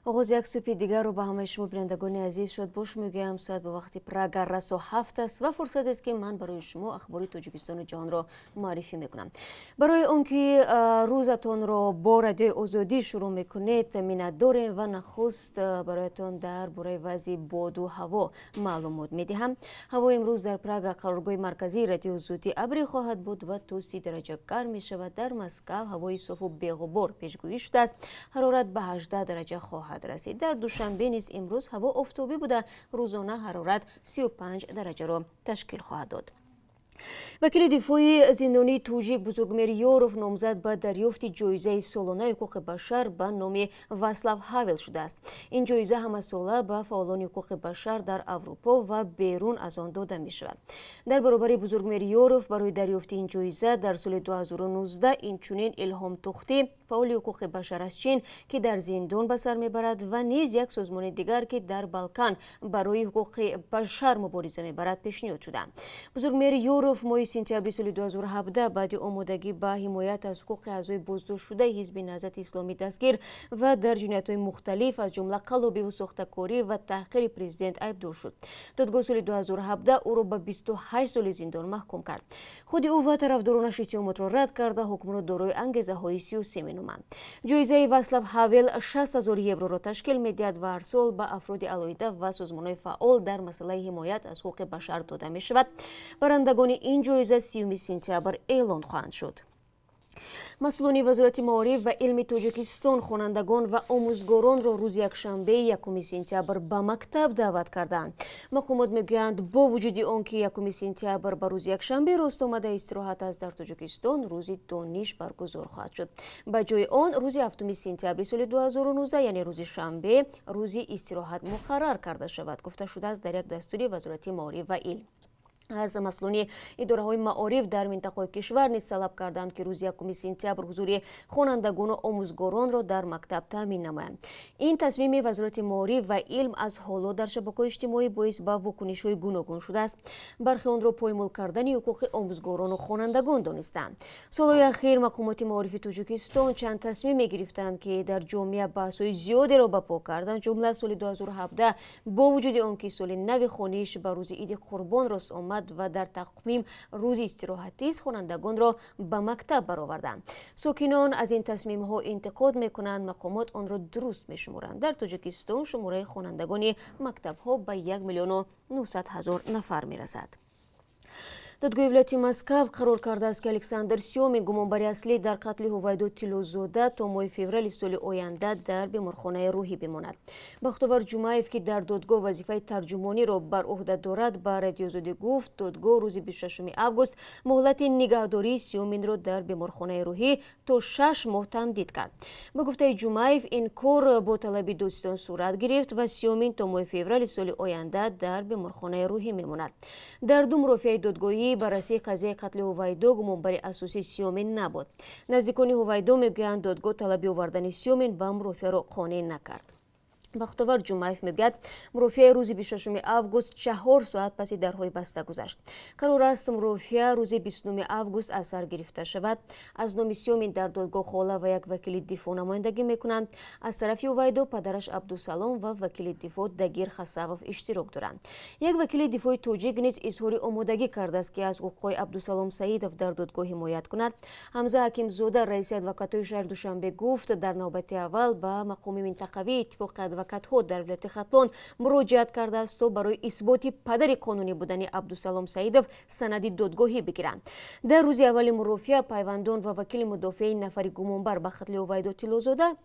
Оғози як субҳи дигарро ба ҳамаи шумо, бинандагони азиз, шодбош мегӯям. Соат ба вақти Прага расо 7 аст ва фурсатест, ки ман барои шумо ахбори Тоҷикистону ҷаҳонро муаррифӣ мекунам. Барои он ки рӯзатонро бо Радиои Озодӣ шурӯъ мекунед, миннат дорем ва нахуст бароятон дар бораи вазъи боду ҳаво маълумот медиҳам. Ҳавои имрӯз дар Прага, қароргоҳи марказии Радиои Озодӣ, абрӣ хоҳад буд ва то 30 дараҷа гарм мешавад. Дар Москав ҳавои софу беғубор пешгӯӣ шудааст, ҳарорат ба 18 дараҷа хоҳад расид. Дар Душанбе низ имрӯз ҳаво офтобӣ буда, рӯзона ҳарорат 35 дараҷаро ташкил хоҳад дод. Вакили дифои зиндонии тоҷик Бузургмеҳр Ёров номзад ба дарёфти ҷоизаи солонаи ҳуқуқи башар ба номи Васлав Ҳавел шудааст. Ин ҷоиза ҳамасола ба фаъолони ҳуқуқи башар дар Аврупо ва берун аз он дода мешавад. Дар баробари Бузургмеҳр Ёров барои дарёфти ин ҷоиза дар соли 2019 инчунин Илҳом Тухтӣ, фаъоли ҳуқуқи башар аз Чин, ки дар зиндон ба сар мебарад, ва низ як созмони дигар, ки дар Балкан барои ҳуқуқи башар мубориза мебарад, пешниҳод шуданд. Бузургмеҳр Ёров моҳи сентябри соли 2017 баъди омодагӣ ба ҳимоят аз ҳуқуқи аъзои боздоштшудаи Ҳизби Наҳзати Исломӣ дастгир ва дар ҷиноятҳои мухталиф, аз ҷумла қаллобиву сохтакорӣ ва таҳқири президент айбдор шуд. Додгоҳ соли 2017 ӯро ба 28 соли зиндон маҳкум кард. Худи ӯ ва тарафдоронаш иттиҳомотро рад карда, ҳукмро дорои ангезаҳои сиёсӣ меноманд. Ҷоизаи Васлав Ҳавел 60 ҳазор евроро ташкил медиҳад ва ҳар сол ба афроди алоҳида ва созмонҳои фаъол дар масъалаи ҳимоят аз ҳуқуқи башар дода мешавад. Барандагони ин ҷоиза 30 сентябр эълон хоҳанд шуд. Масъулони Вазорати маориф ва илми Тоҷикистон хонандагон ва омӯзгоронро рӯзи якшанбе, 1 сентябр, ба мактаб даъват карданд. Мақомот мегӯянд, бо вуҷуди он ки 1 сентябр ба рӯзи якшанбе рост омада, истироҳат аст, дар Тоҷикистон Рӯзи дониш баргузор хоҳад шуд. Ба ҷои он рӯзи 7 сентябри соли 2019, яъне рӯзи шанбе, рӯзи истироҳат муқаррар карда шавад, гуфта шудааст дар як дастури Вазорати маориф ва илм. Аз масъулони идораҳои маориф дар минтақаҳои кишвар низ талаб карданд, ки рӯзи 1 сентябр ҳузури хонандагону омӯзгоронро дар мактаб таъмин намоянд. Ин тасмими Вазорати маориф ва илм аз ҳоло дар шабакаҳои иҷтимоӣ боис ба вокунишҳои гуногун шудааст. Бархе онро поймол кардани ҳуқуқи омӯзгорону хонандагон донистанд. Солҳои ахир мақомоти маорифи Тоҷикистон чанд тасмим мегирифтанд, ки дар ҷомеа баҳсҳои зиёдеро ба по карданд. Ҷумла соли 2017, бо вуҷуди он ки соли нави хониш ба рӯзи Иди Қурбон рост омад ва дар тақвим рӯзи истироҳатист, хонандагонро ба мактаб бароварданд. Сокинон аз ин тасмимҳо интиқод мекунанд, мақомот онро дуруст мешуморанд. Дар Тоҷикистон шумораи хонандагони мактабҳо ба 1 900 000 нафар мерасад. Додгоҳи вилояти Москав қарор кардааст, ки Александр Сёмин, гумонбари аслӣ дар қатли Ҳувайдо Тиллозода, то моҳи феврали соли оянда дар беморхонаи рӯҳӣ бимонад. Бахтовар Ҷумаев, ки дар додгоҳ вазифаи тарҷумониро бар ӯҳда дорад, ба Радиои Озодӣ гуфт, додгоҳ рӯзи 26 август муҳлати нигаҳдории Сёминро дар беморхонаи рӯҳӣ то 6 моҳ тамдид кард. Ба гуфтаи Ҷумаев, ин кор бо талаби додситон сурат гирифт ва Сёмин то моҳи феврали соли оянда дар беморхонаи рӯҳӣ мемонад. Дар ду мурофиаи додгоҳӣ баррасии қазияи қатли Ҳувайдо гумонбари асосӣ Сёмин набуд. Наздикони Ҳувайдо мегӯянд, додгоҳ талаби овардани Сёмин ба мурофиаро қонеъ накард. Бахтовар Ҷумаев мегӯяд, мурофиаи рӯзи 26 август 4 соат паси дарҳои баста гузашт. Қарор аст, мурофиа рӯзи 29 август аз сар гирифта шавад. Аз номи Сёмин дар додгоҳ хола ва як вакили дифоъ намояндагӣ мекунанд. Аз тарафи Ҳувайдо падараш Абдусалом ва вакили дифоъ Дагир Хасавов иштирок доранд. Як вакили дифои тоҷик низ изҳори омодагӣ кардааст, ки аз ҳуқуқҳои Абдусалом Саидов дар додгоҳ ҳимоят кунад. Ҳамза Ҳакимзода, раиси адвокатҳои шаҳри Душанбе, гуфт, дар навбати аввал ба мақоми минтақавии Иттифоқи адвокатҳо дар вилояти Хатлон муроҷиат кардааст, то барои исботи падари қонунӣ будани Абдусалом Саидов санади додгоҳӣ бигиранд. Дар рӯзи аввали мурофиа пайвандон ва вакили мудофиаи нафари гумонбар ба қатли Ҳувайдо Тиллозода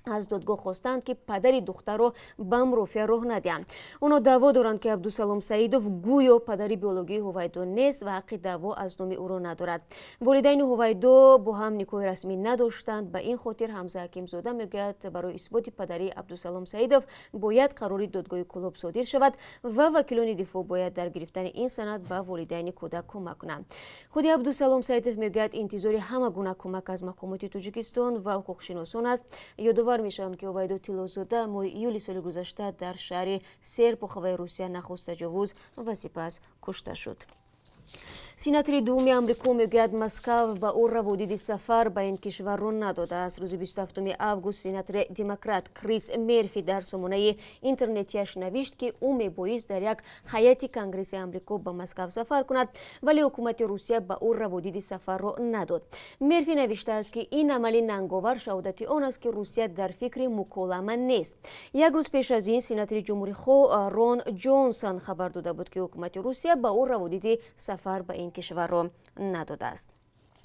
аз додгоҳ хостанд, ки падари духтарро ба мурофиа роҳ надиҳанд. Онҳо даъво доранд, ки Абдусалом Саидов гӯё падари биологии Ҳувайдо нест ва ҳаққи даъво аз номи ӯро надорад. Волидайни Ҳувайдо бо ҳам никоҳи расмӣ надоштанд. Ба ин хотир, Ҳамза Ҳакимзода мегӯяд, барои исботи падарии Абдусалом Саидов бояд қарори додгоҳи Кӯлоб содир шавад ва вакилони дифоъ бояд дар гирифтани ин санад ба волидайни кӯдак кӯмак кунанд. Худи Абдусалом Саидов мегӯяд, интизори ҳама гуна кӯмак аз мақомоти Тоҷикистон ва ҳуқуқшиносон аст. Ёдовар мешавам, ки Ҳувайдо Тиллозода моҳи июли соли гузашта дар шаҳри Серпуховаи Русия нахуст таҷовуз ва сипас кушта шуд. Сенатори дуввуми Амрико мегӯяд, Москав ба ӯ раводиди сафар ба ин кишварро надодааст. Рӯзи 27 август сенатори демократ Крис Мерфи дар сомонаи интернетиаш навишт, ки ӯ мебоист дар як ҳайати Конгресси Амрико ба Москав сафар кунад, вале ҳукумати Русия ба ӯ раводиди сафарро надод. Мерфи навиштааст, ки ин амали нанговар шаҳодати он аст, ки Русия дар фикри муколама нест. Як рӯз пеш аз ин сенатори ҷумҳурихоҳ Рон Ҷонсон хабар дода буд, ки ҳукумати Русия ба ӯ раводиди сафар ба ин кишварро надодааст.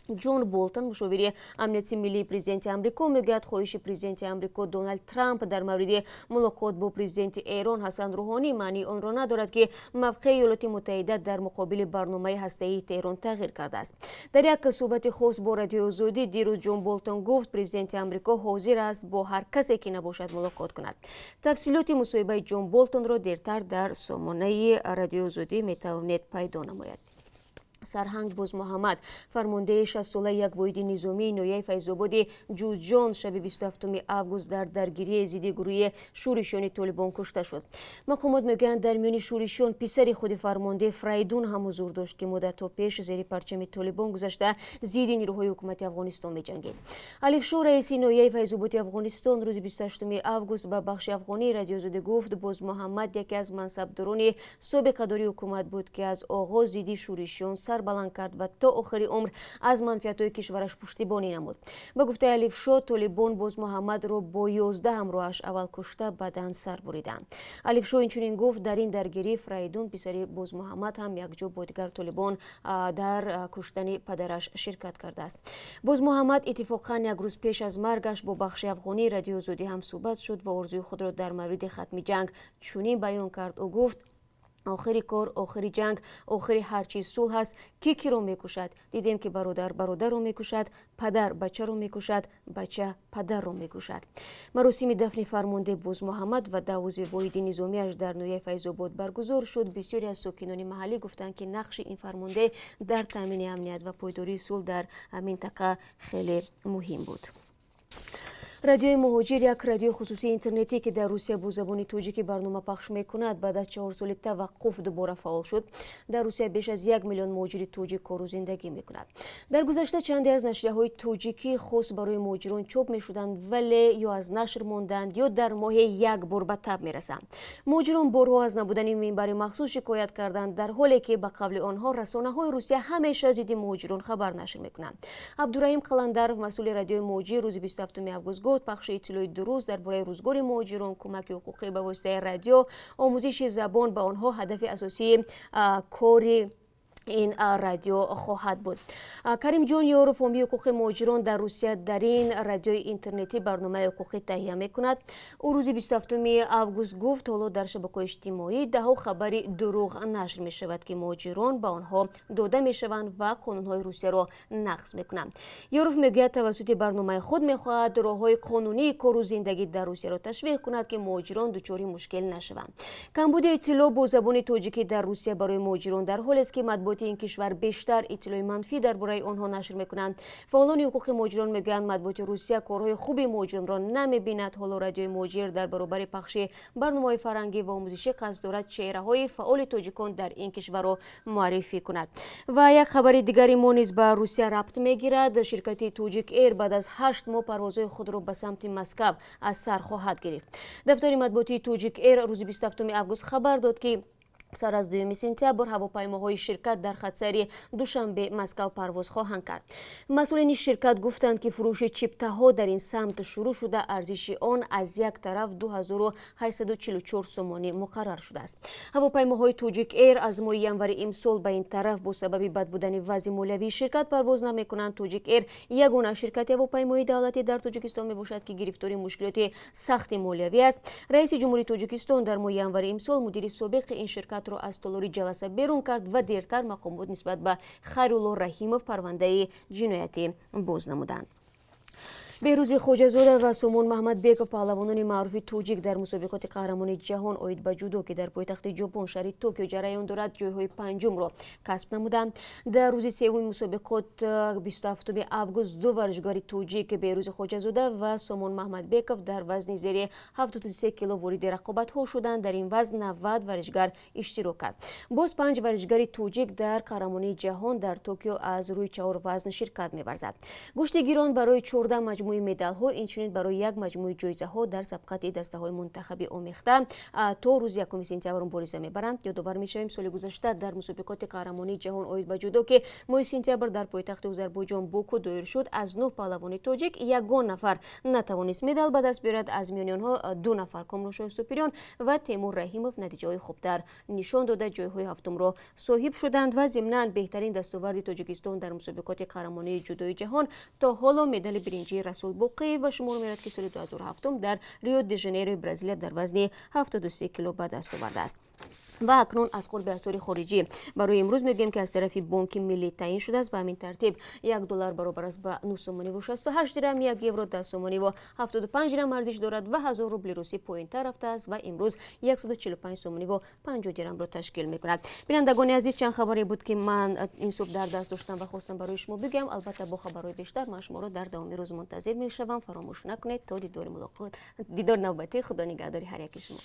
Ҷон Болтон, мушовири амнияти миллии президенти Амрико, мегӯяд, хоҳиши президенти Амрико Доналд Трамп дар мавриди мулоқот бо президенти Эрон Ҳасан Рӯҳонӣ маънии онро надорад, ки мавқеи Иёлоти Муттаҳида дар муқобили барномаи ҳастаии Теҳрон тағйир кардааст. Дар як суҳбати хос бо Радиои Озодӣ дирӯз Ҷон Болтон гуфт, президенти Амрико ҳозир аст бо ҳар касе ки набошад мулоқот кунад. Тафсилоти мусоҳибаи Ҷон Болтонро дертар дар сомонаи Радиои Озодӣ метавонед пайдо намоед. Сарҳанг Бозмуҳаммад, фармондеҳи 60-солаи як воҳиди низомии ноҳияи Файзободи Ҷузҷон, шаби 27 август дар даргирии зидди гурӯҳи шӯришиёни Толибон кушта шуд. Мақомот мегӯянд, дар миёни шӯришиён писари худи фармондеҳ Фрайдун ҳам ҳузур дошт, ки муддатҳо пеш зери парчами Толибон гузашта зидди нирӯҳои ҳукумати Афғонистон меҷангид. Алифшо, раиси ноҳияи Файзободи Афғонистон, рӯзи 28 август ба бахши афғонии Радиои Озодӣ гуфт, Бозмуҳаммад яке аз мансабдорони собиқадори ҳукумат буд, ки аз оғоз зидди шӯришиён сар баланд кард ва то охири умр аз манфиатҳои кишвараш пуштибонӣ намуд. Ба гуфтаи Алифшо, толибон Бозмуҳаммадро бо 11 ҳамроҳаш аввал кушта, баъдан сар буриданд. Алифшо инчунин гуфт, дар ин даргирӣ Фрайдун, писари Бозмуҳаммад, ҳам якҷо бо дигар толибон дар куштани падараш ширкат кардааст. Бозмуҳаммад иттифоқан як рӯз пеш аз маргаш бо бахши афғонии Радиои Озодӣ ҳамсӯҳбат шуд ва орзуи худро дар мавриди хатми ҷанг чунин баён кард. Ӯ гуфт: охири кор, охири ҷанг, охири ҳар чиз сулҳ аст. Кӣ киро мекушад? Дидем, ки бародар бародарро мекушад, падар бачаро мекушад, бача падарро мекушад. Маросими дафни фармондеҳ Бозмуҳаммад ва 10 узви воҳиди низомиаш дар ноҳияи Файзобод баргузор шуд. Бисёре аз сокинони маҳаллӣ гуфтанд, ки нақши ин фармондеҳ дар таъмини амният ва пойдории сулҳ дар минтақа хеле муҳим буд. Радиои Муҳоҷир, як радиои хусусии интернетӣ, ки дар Русия бо забони тоҷикӣ барнома пахш мекунад, баъд аз 4 соли таваққуф дубора фаъол шуд. Дар Русия беш аз 1 миллион муҳоҷири тоҷик кору зиндагӣ мекунад. Дар гузашта чанде аз нашрияҳои тоҷикӣ хос барои муҳоҷирон чоп мешуданд, вале ё аз нашр монданд, ё дар моҳе як бор ба таб мерасанд. Муҳоҷирон борҳо аз набудани минбари махсус шикоят карданд, дар ҳоле ки, ба қавли онҳо, расонаҳои Русия ҳамеша зидди муҳоҷирон хабар нашр мекунанд. Абдураҳим Қаландаров, масъули Радиои Муҳоҷир, рӯзи 27 август гуфт, пахши иттилои дуруст дар бораи рӯзгори муҳоҷирон, кӯмаки ҳуқуқӣ ба воситаи радио, омӯзиши забон ба онҳо ҳадафи асосии кори ин радио хоҳад буд. Каримҷон Ёров, ҳомии ҳуқуқи муҳоҷирон дар Русия, дар ин радиои интернетӣ барномаи ҳуқуқӣ таҳия мекунад. Ӯ рӯзи 27 август гуфт, ҳоло дар шабакаҳои иҷтимоӣ даҳо хабари дурӯғ нашр мешавад, ки муҳоҷирон ба онҳо дода мешаванд ва қонунҳои Русияро нақз мекунанд. Ёров мегӯяд, тавассути барномаи худ мехоҳад роҳҳои қонунии кору зиндагӣ дар Русияро ташвиқ кунад, ки муҳоҷирон дучори мушкил нашаванд. Камбуди иттилоъ бо забони тоҷикӣ дар Русия барои муҳоҷирон дар ҳолест, ки матбуоти ин кишвар бештар иттилои манфӣ дар бораи онҳо нашр мекунанд. Фаъолони ҳуқуқи муҳоҷирон мегӯянд, матбуоти Русия корҳои хуби муҳоҷиронро намебинад. Ҳоло Радиои Муҳоҷир дар баробари пахши барномаҳои фарҳангӣ ва омӯзишӣ қасд дорад чеҳраҳои фаъоли тоҷикон дар ин кишварро муаррифӣ кунад. Ва як хабари дигари мо низ ба Русия рабт мегирад. Ширкати Тоҷик Эйр баъд аз 8 моҳ парвозҳои худро ба самти Москав аз сар хоҳад гирифт. Дафтари матбуотии Тоҷик Эйр рӯзи 27 август хабар дод, ки сар аз 2 сентябр ҳавопаймоҳои ширкат дар хатсайри Душанбе Москав парвоз хоҳанд кард. Масъулини ширкат гуфтанд, ки фурӯши чиптаҳо дар ин самт шурӯъ шуда, арзиши он аз як тараф 2844 сомонӣ муқаррар шудааст. Ҳавопаймоҳои Тоҷик Эйр аз моҳи январи имсол ба ин тараф бо сабаби бад будани вазъи молиявии ширкат парвоз намекунанд. Тоҷик Эйр ягона ширкати ҳавопаймоии давлатӣ дар Тоҷикистон мебошад, ки гирифтори мушкилоти сахти молиявӣ аст. Раиси ҷумҳурии Тоҷикистон дар моҳи январи имсол мудири собиқи ин ширкатро аз толори ҷаласа берун кард ва дертар мақомот нисбат ба Хайрулло Раҳимов парвандаи ҷиноятӣ боз намуданд. Беҳрӯзи Хоҷазода ва Сомон Маҳмадбеков, паҳлавонони маъруфи тоҷик, дар мусобиқоти қаҳрамони ҷаҳон оид ба ҷудо, ки дар пойтахти Ҷопон, шаҳри Токио ҷараён дорад, ҷойҳои панҷумро касб намуданд. Дар рӯзи сеюми мусобиқот, 27 август, ду варзишгари тоҷик, Беҳрӯзи Хоҷазода ва Сомон Маҳмадбеков, дар вазни зери 73 кило вориди рақобатҳо шуданд. Дар ин вазн 90 варзишгар иштирок кард. Боз панҷ варзишгари тоҷик дар қаҳрамонии ҷаҳон дар Токио аз рӯи чаҳор вазн ширкат меварзад. Гӯштигирон барои 14 маҷмӯи медалҳо, инчунин барои як маҷмӯи ҷоизаҳо дар сабқати дастаҳои мунтахаби омехта то рӯзи 1 сентябр мубориза мебаранд. Ёдовар мешавем, соли гузашта дар мусобиқоти қаҳрамонии ҷаҳон оид ба ҷудо, ки моҳи сентябр дар пойтахти Озарбойҷон, Боку доир шуд, аз нӯҳ паҳлавони тоҷик ягон нафар натавонист медал ба даст биёрад. Аз миёни онҳо ду нафар, Комроншоҳ Супириён ва Темур Раҳимов, натиҷаҳои хубтар нишон дода, ҷойҳои ҳафтумро соҳиб шуданд. Ва зимнан беҳтарин дастоварди Тоҷикистон дар мусобиқоти қаҳрамонии ҷудои ҷаҳон то ҳоло медали биринҷии Расул Боқиев ба шумор меравад, ки соли 2007 дар Рио де Жанейрои Бразилия дар вазни 73 кило ба даст овардааст. Ва акнун аз қурби асъори хориҷӣ барои имрӯз мегӯем, ки аз тарафи Бонки Миллӣ таъин шудааст. Ба ҳамин тартиб, 1 доллар баробар аст ба 9 сомониву 68 дирам, 1 евро 10 сомониву 75 дирам арзиш дорад ва 1000 рубли русӣ поёнтар рафтааст ва имрӯз 145 сомониву 50 дирамро ташкил мекунад. Бинандагони азиз, чанд хабаре буд, ки ман ин субҳ дар даст доштам ва хостам барои шумо бигӯям. Албатта, бо хабарҳои бештар ман шуморо дар давоми рӯз мунтазир мешавам. Фаромӯш накунед, то дидори мулоқот, дидори навбатӣ, Худо нигаҳдори ҳар яки шумо.